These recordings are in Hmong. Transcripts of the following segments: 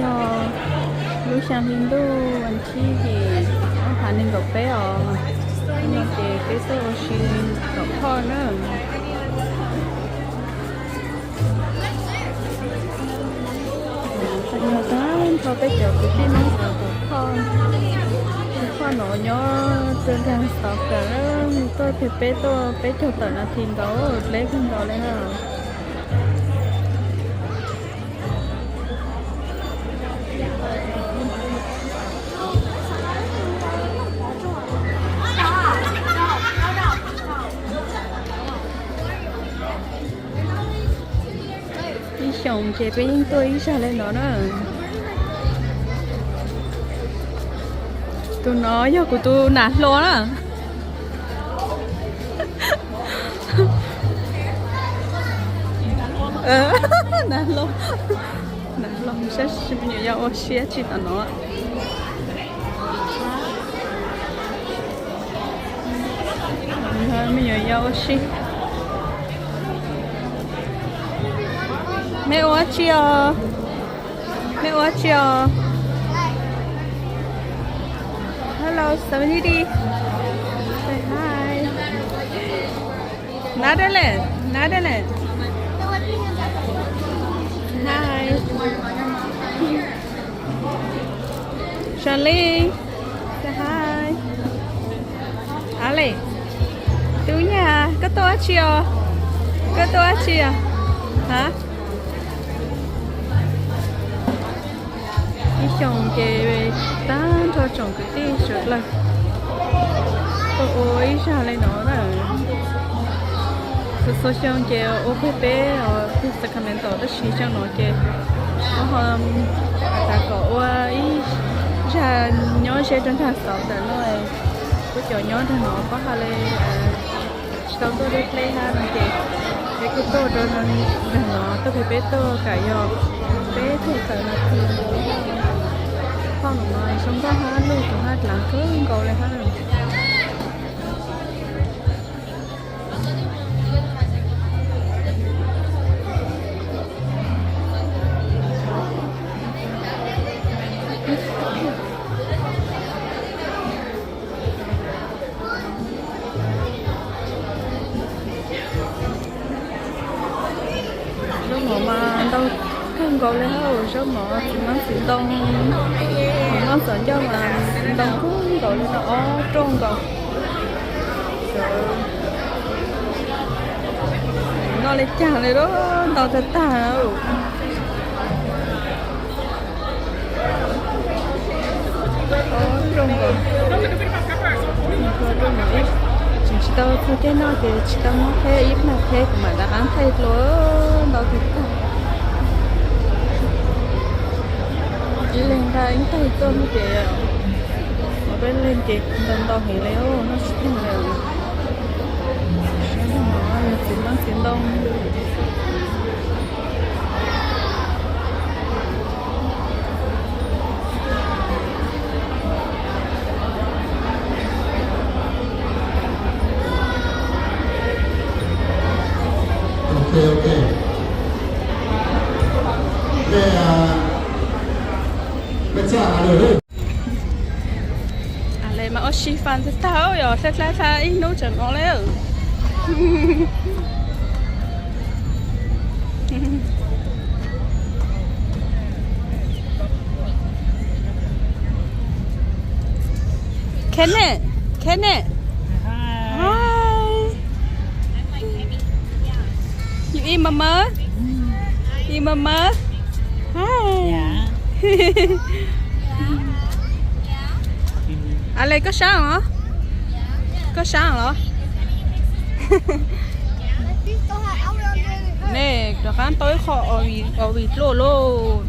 Yog lub xya hli ntuj vas thib yim ob phav nees nkaum peb os, no ces peb tuaj ua si tom phoj na. Yog tag nrho peb cov kwv tij Hmoob tom phoj, phoj no nyob rau nram xov kawm, tuaj pem peb tuaj peb caug tawm nas this nkaus, deb kawg nkaus li na. Ib xyoos ces peb yeej tuaj ib zag li no na. Tus no yog kuv tus nas hluas na. Nas hluas, nas hluas, saib me nyuam yaus ua si tsi tom no. Me nyuam yaus ua si. Mej ua tsi os? Mej ua tsi os? Hello, Seventy. Say hi. Natalie, Natalie. Hi. Charlene. Say hi. Alex. Tub Nyaj, koj tuaj ua tsi os? Koj tuaj ua tsi os? Ha? Ib xyoos ces tag nrho tsoom kwv tij sawv daws tuaj ua ib zag li no na. Txhua txhua xyoo ces ua pem peb pem Sacramento tab sis xyoo no ces ho tas kom ua ib zag nyob ze rau nram xov ntawm no. Kuv cov nyob nram no pab ha li tsis tau tuaj deb deb na no ces peb kuj tuaj rau nram no, tuaj pem peb tuaj kam yog peb tuaj tawm no. Phoj no zoo nkauj hab, lug tus hab dlav kawg nkaus li hab. Zaub mov mas ntau kawg nkaus li hab, zaub mov, txiv hmab txiv ntoo, mov noj txom ncauj mas ntau kawg nkaus li no, ob rooj nkaus. Noj li cas li los ntau tag tag. Tseem tsis tau txug caij noj ces tsis tau muab qheb ib plag qheb, kuv mam rov qab thaij dlua, ntau tag tag. Ib leeg nqa ib taig tuaj no ces, peb leeg ces ntau ntau heev li, noj tsis tag li. Txiv hmab txiv ntoo. Ok, ok. Peb txhaj le mas ua si fas ntag tag, yog dlha dlha dlha ib hnub tseem no li. Kenneth, Kenneth. Hi. You eat mama? Eat mama? Hi. Ale, koj sab os? Koj sab los? Nej rov qab tau ib qho ov vij dluaj lauj.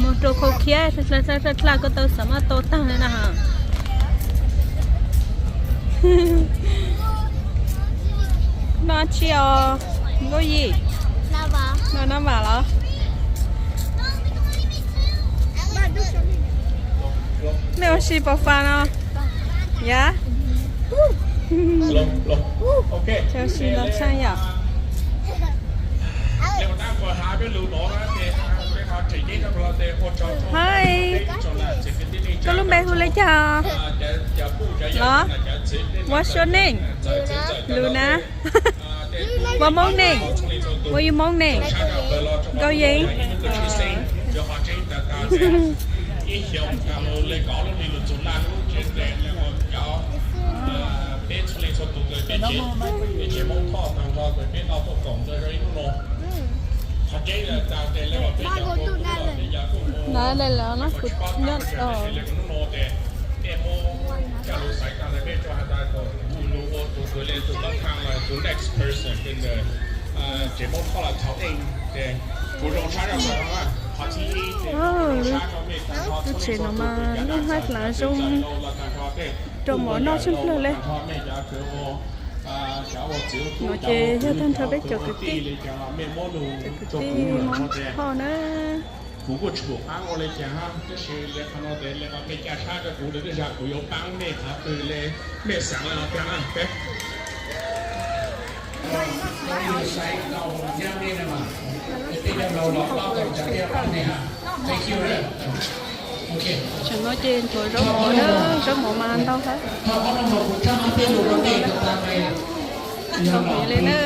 Mus rau khau khiab dlha dlha koj tau xav maj tau tag li na. Noj tsi os Nkauj Yim? Noj nab vam los? Nej ua si pos fas no? Yam? Ua si no tshaj yom. Hi, koj lub npe hu li cas los? What's your name? Luna. What's Hmong name? What's your Hmong name? Nkauj Yeeb. Lub tsev no mas lub hav lawv zoo rau mov noj tshaj plawg li. No ces yog tag nrho peb cov kwv tij, cov kwv tij Hmoob Thoj na. Kuv kuj tsis pum qab ua li cas, tab sis li qhov no tes li qhov mej ca sab rau kuv, lwm tej zag kuv yuav paab mej qhov twg li mej xaav li no tiag na. Tseem no ces nthuav zaub mov na, zaub mov mas ntau hab. Ntau heev li na.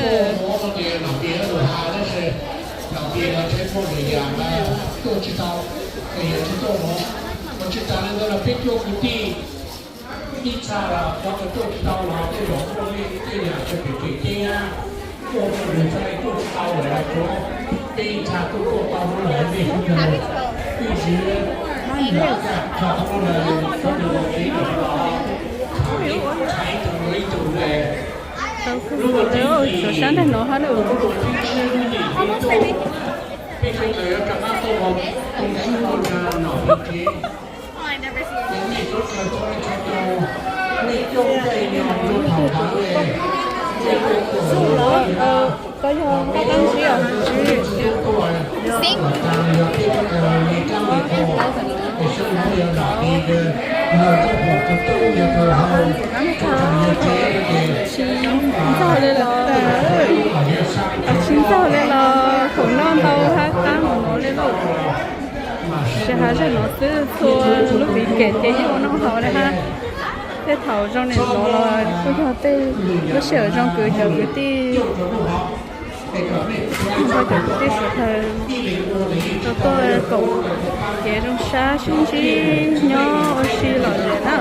Ib txha los cov kws tuaj tsis tau los tej zaum muaj tej tej yam tsis pem pem teb, tuaj muaj nws txhaj le tuaj tsis tau lawm, tsuav peb ib txha tuaj tuaj tau lub lawm nej sawv daws twb ziv lawm, txog qhov no lawm sawv daws ua kev kom los, qhov ib tug ib tug le. Tsuas sab ntawm no hab lawm. Peb sawv daws yuav rov qab tuaj mus tu sub no, nom tus tsev. Ces nej sawv daws txhob txhais tos, nej coj nej nyob rau thaum ntawd, nej tuaj tuaj los, koj yog Nkauj Qaab Ntsib os? Los tas yog peb sawv daws li rab li qhua, es sawv daws yog nom tis, yog txoj pum tus tub yog tus hau, tsis ntxaug li los, tsis ntxaug li los thaum noj ntau hab qab mus nuav li lauj. Tsis has zaj no xwb, txhua lub viv kem ces yeej ua noj haus li hab. Tej thaum zoo li no los kuj yog tej lub sij hawm zoo kws cov kwv tij, nrog cov kwv tij sawv daws tau tuaj koom kev zoo sab sib ntsib nyob ua si lom zem na.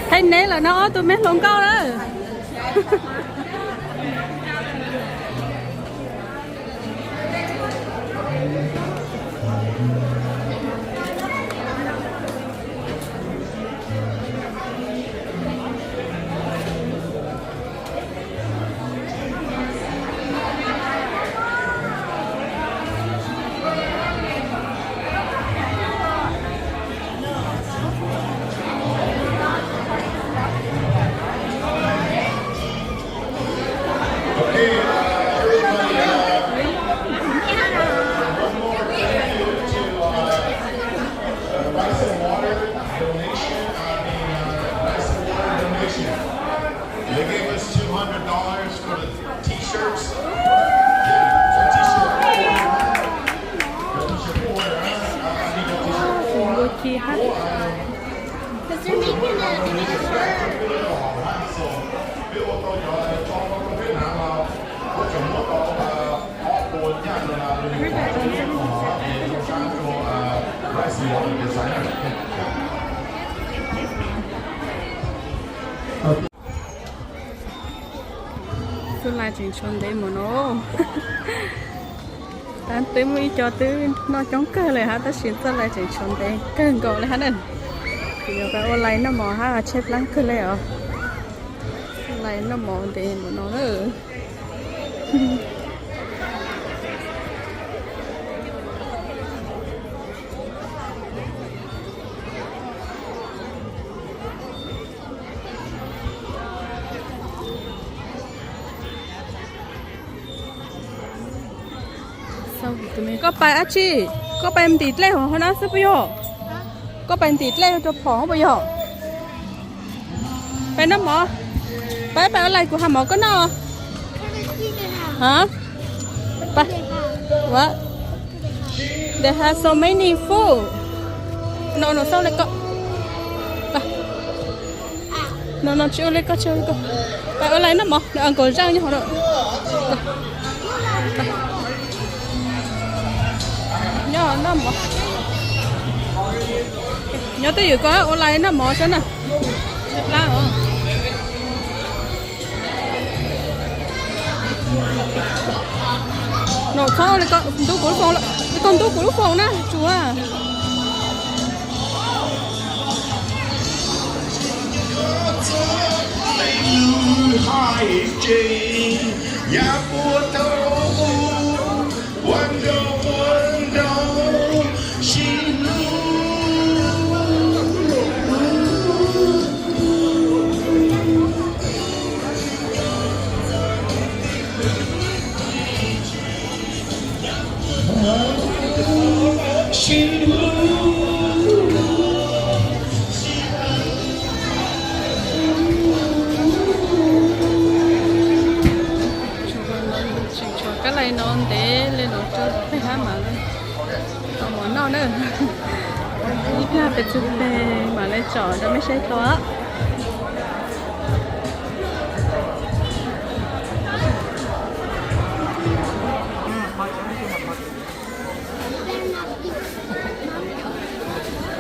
Thaij neb lawm no ob tug me hluas nkauj na. Okay, uh, everybody, uh, one more thank you to, uh, uh, Rice and Water donation, uh, the, uh, Rice and Water donation. They gave us two hundred dollars for the t-shirts. Yeah, for t-shirt order, huh? For t-shirt order, huh? Uh, I need a t-shirt order. Or, um, Xub laj tseem tshuav ntev mus no. Twb muaj ib co twb noj coob kawg li hab, tab sis txoj lais tseem tshuav ntev kawg nkaus li hab na. Kuv yuav pab ua lais noj mov hab, tshaib plab kawg li os. Lais noj mov ntev npaum no na. Koj pais dab tsi? Koj pais ntim dlej hauv no xwb puas yog? Koj pais ntim dlej rau phom puas yog? Pais noj mov, pais, pais ua lais kuv hais mov koj noj. Hab, pais. What? They have so many food. No, no, xauj li koj. Pais. No, no, tsis ua li koj, tsis ua li koj. Pais ua lais noj mov, nws nkaus zaj nyob hauv no. Nyob noj mov. Nyob twj ywm koj ua lais noj mov saib na. Tshaib plab os. No txhob li koj ntub kuv lub foos lawm, koj ntub kuv lub foos na tsuas. Tseem tshuav kab lais no ntev li no rau peb hab mam li tau mov noj na. Ib pliag peb txug peg mam li tsom rau mej saib dua.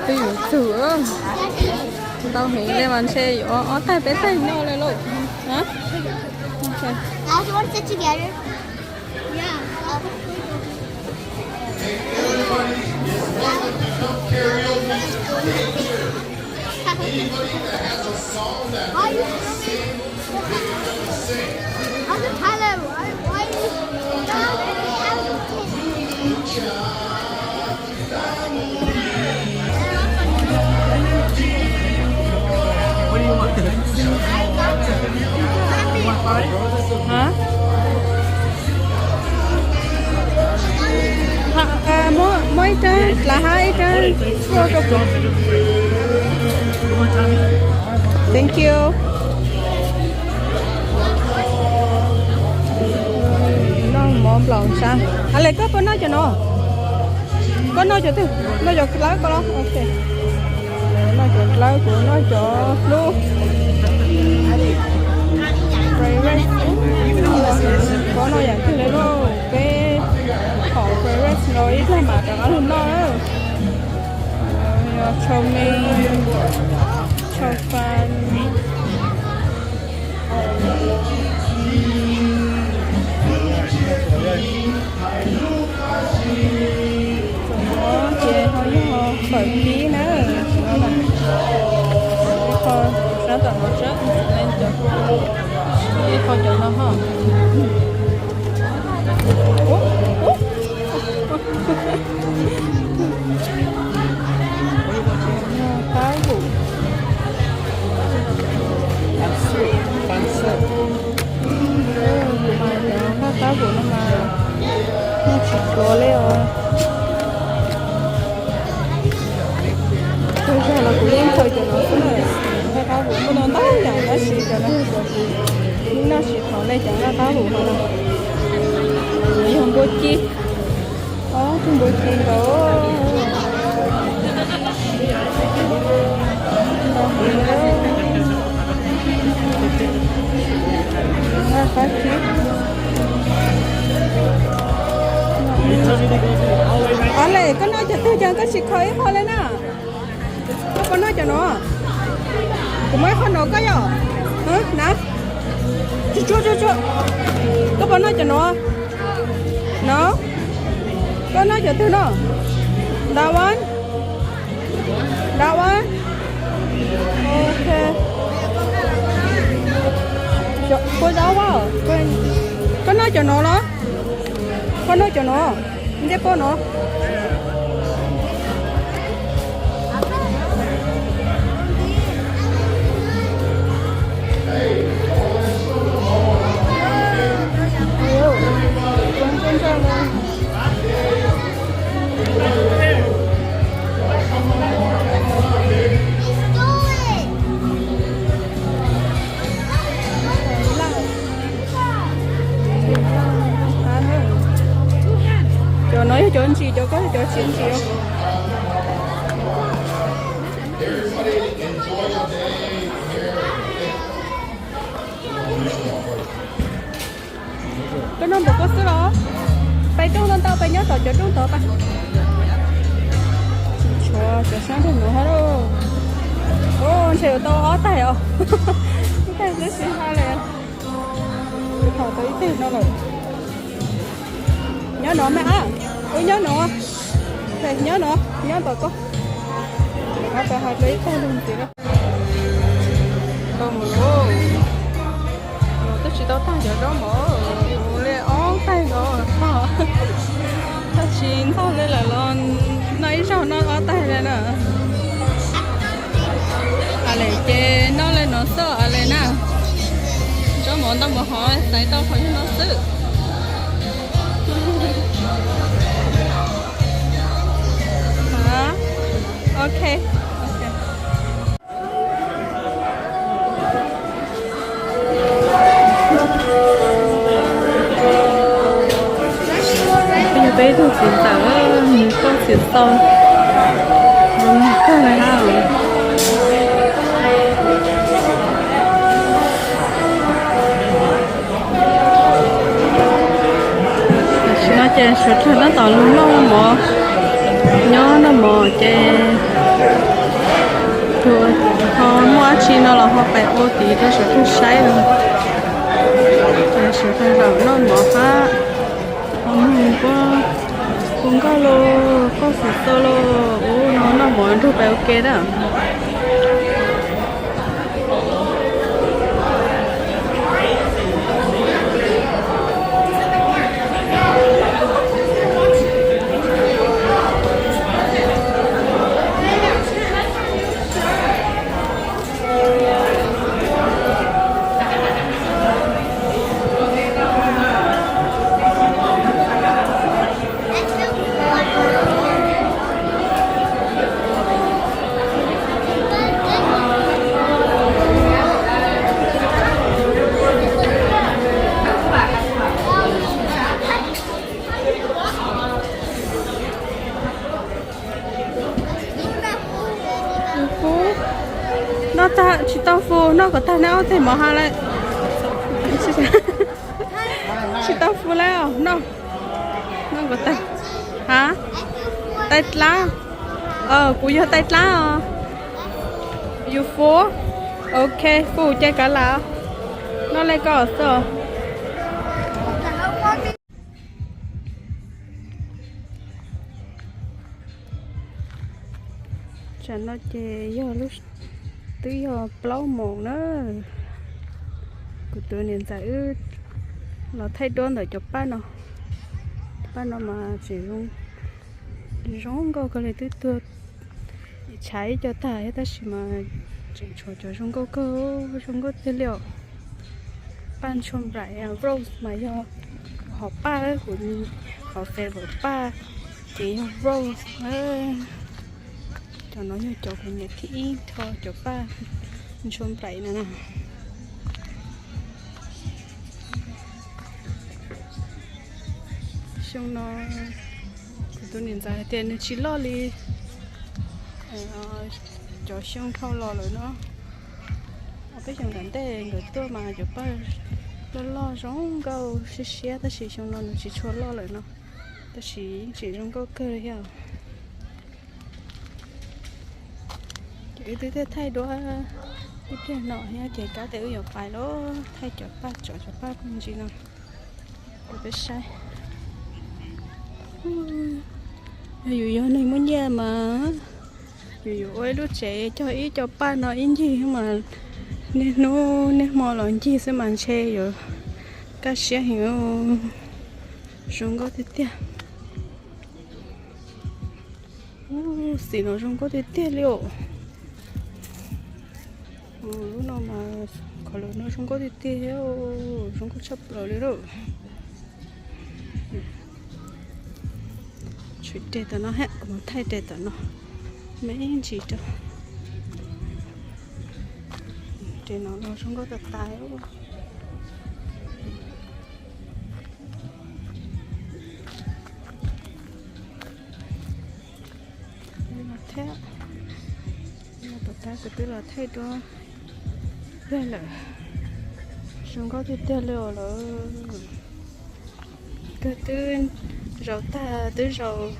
Twb yuav txug, ntau heev li mas ntshe yuav ob taig peb taig noj li lauj. Hab, muab ib rab dlav hab ib rab rau kuv. Thank you. Noj mov nplaum sab. Aw le, koj puas noj cov no? Koj noj cov twg? Noj cov dlawb ko los? Ok. Noj cov dlawb, kuv noj cov hlub. Koj noj yam twg li lauj? Peb hom fries los ib pliag mam rov qab lug noj. Chow mein, chow fun. Txawm no ces ho yog fawm kib na. Qhov sab tom no sab, ib qho cov no ho. Qab vum. Kuv mas cov nqaij qab vum no mas noj tsis pluav li os. Tag zog los kuv yeej khaws cov no xwb na. Nqaij qab vum muaj ntau ntau yam tab sis cov no yog cov kuv yeej noj tsis tau li cov nqaij qab vum no. Yog npua ci. Ob tug npua ci nkaus. Nqaij qab vum. Aw le, koj noj cov twg ces koj sim kho ib qho li na. Koj puas noj cov no? Kuv muab ib qho no koj yom. Na, tsuag tsuag tsuag tsuag. Koj puas noj cov no? No. Koj noj cov twg no? That one? That one? Ok. Koj zaub a? Koj noj cov no los? Koj noj cov no? Ntiaj koj no. Cov no yog cov ntsim, cov ko yog cov tsis ntsim. Koj noj npaum koj xwb los? Peb rooj ntau ntau, peb nyob tom cov rooj tod pab. Tsis tshuav cov sab nrog no hab lauj. Ntshe yuav tau ob taig os. Ib taig xwb tsis hab li. Thaum tau ib taig no lawm. Nyob no mas a, wb nyob no, nyob no, nyob tom koj. Ob peb hais dua ib taig lug ntxiv na. Tau mus lauj. Twb tsis tau tag cov zaub mov, mus li ob taig no tag. Tab sis ntxaug li lawm los noj ib zaug noj ob taig li na. A le ces noj li no xwb a le na. Zaub mov ntau mov hov xaiv tau qhov yog no xwb. Ok. Yog peb ib tug txiv ntxawm, nws koj txiv tau zoo kawg li hab. Tam sim no ces suav dlawg tab tom lug noj mov, nyob noj mov ces tus ho muaj dab tsi no los ho pais ua tid rau suav dlawg saib os. Ces suav dlawg zaum noj mov hab. Ho nug, ua nkauj los, koj xum xaus los, ua no noj mov nrug pais ua ke na. Noj tag tsis tau fu, noj kom tag neb ob teg mov ha lawm. Tsis tau fu lawm os, noj, noj kom tag. Ha, taij dlaab. Kuv yog taij dlaab os. Yus fu. Ok, fu ces kav lam. Noj le koj xwb. Tsam no ces yog, twb yog plaub moos na. Kuv tus niam ntxawm wb los thaij duab ntawm cov paj no. Paj no mas tseem zoo nkauj kawg li, twb tuag tshav ib co tag tab sis mas tseem tshuav cov zoo nkauj kawg, zoo nkauj tiag li os. Paj ntshua nplaim, rose mas yog kuv hom paj, kuv hom favorite paj ces yog rose. Cov no yog cov kuv nyiam thib ib nrho cov paj ntshua nplaim no na. Xyoo no kuv tus niam ntxawm hais tias nws tsis loj li cov xyoo dhau los lawm no. Ob peb xyoo tom ntej nkawd tuaj mas cov paj loj loj zoo nkauj siab siab, tab sis xyoo no nws tsis tshua loj lawm no, tab sis yeej tseem zoo nkauj kawg li thiab. Ces wb twb thaij duab ib pliag no thiab ces kab tes wb yuav pais lawm, thaij cov paj, tso cov paj me ntsis no rau peb saib. Yog yus yog neeg muaj nyiaj mas yus yuav ua ib lub tsev cog ib co paj no ib ncig mas niaj hnub niaj hmo los ncig xwb mas ntshe yuav kaj siab heev. Zoo nkauj tiag tiag. Xim no zoo nkauj tiag tiag li os. Lub no mas qhov lawv no zoo nkauj tiag tiag, zoo nkauj tshaj plaws li lauj. Tshuav res tom no thiab, kuv mus thaij res tom no me ntsis rau. Res no los zoo nkauj tas tas. Thiab, tom qab kuv twb los thaij duab tag lawm. Zoo nkauj tiag tiag li os lawm. Kawg twb zaus tag, twb zaus,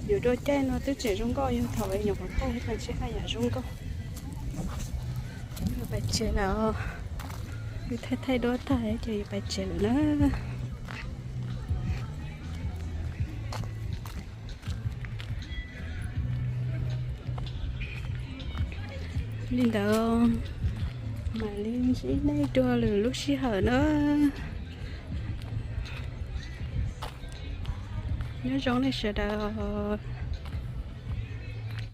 yuav dua caij no twb tseem zoo nkauj, yog thaum nyuam qhuav tag mas tsis haj yam zoo nkauj. Pais tsev lawm. Twb thaij thaij duab tag ces yuav pais tsev lawm na. Li ntawd, mam li ntsib nej dua lwm lub sij hawm na. Nyob zoo nej sawv daws.